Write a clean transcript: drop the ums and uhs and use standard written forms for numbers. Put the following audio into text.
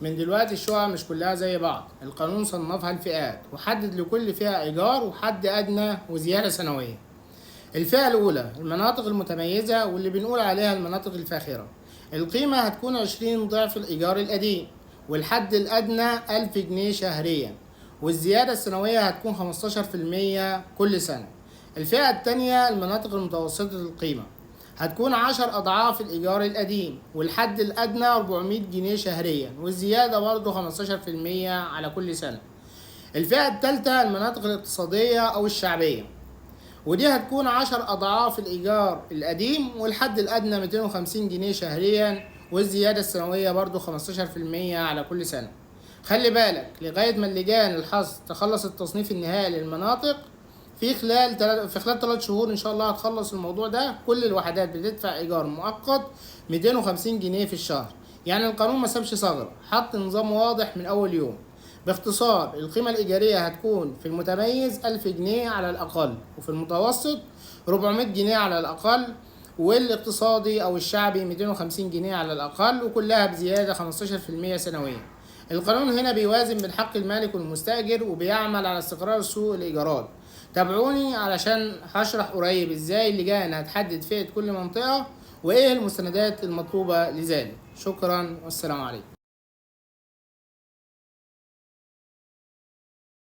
من دلوقتي الشقق مش كلها زي بعض. القانون صنفها الفئات وحدد لكل فئة إيجار وحد أدنى وزيادة سنوية. الفئة الأولى المناطق المتميزة واللي بنقول عليها المناطق الفاخرة، القيمة هتكون 20 ضعف الإيجار القديم، والحد الأدنى 1000 جنيه شهريا، والزيادة السنوية هتكون 15% كل سنة. الفئة التانية المناطق المتوسطة القيمة، هتكون 10 أضعاف الإيجار القديم، والحد الأدنى 400 جنيه شهريا، والزيادة برضه 15% على كل سنة. الفئة التالتة المناطق الاقتصادية أو الشعبية، ودي هتكون 10 أضعاف الإيجار القديم، والحد الأدنى 250 جنيه شهريا، والزيادة السنوية برضو 15% على كل سنة. خلي بالك لغاية ما اللجان الحصر تخلص التصنيف النهائي للمناطق في خلال 3 شهور إن شاء الله هتخلص الموضوع ده. كل الوحدات بتدفع إيجار مؤقت 250 جنيه في الشهر. يعني القانون ما سابش ثغرة، حط نظام واضح من أول يوم. باختصار القيمة الإيجارية هتكون في المتميز 1000 جنيه على الأقل، وفي المتوسط 400 جنيه على الأقل، والاقتصادي أو الشعبي 250 جنيه على الأقل، وكلها بزيادة 15% سنويا. القانون هنا بيوازن بين حق المالك والمستأجر، وبيعمل على استقرار سوق الإيجارات. تابعوني علشان هشرح قريب ازاي اللجان هتحدد فئة كل منطقة وايه المستندات المطلوبة لذلك. شكرا والسلام عليكم.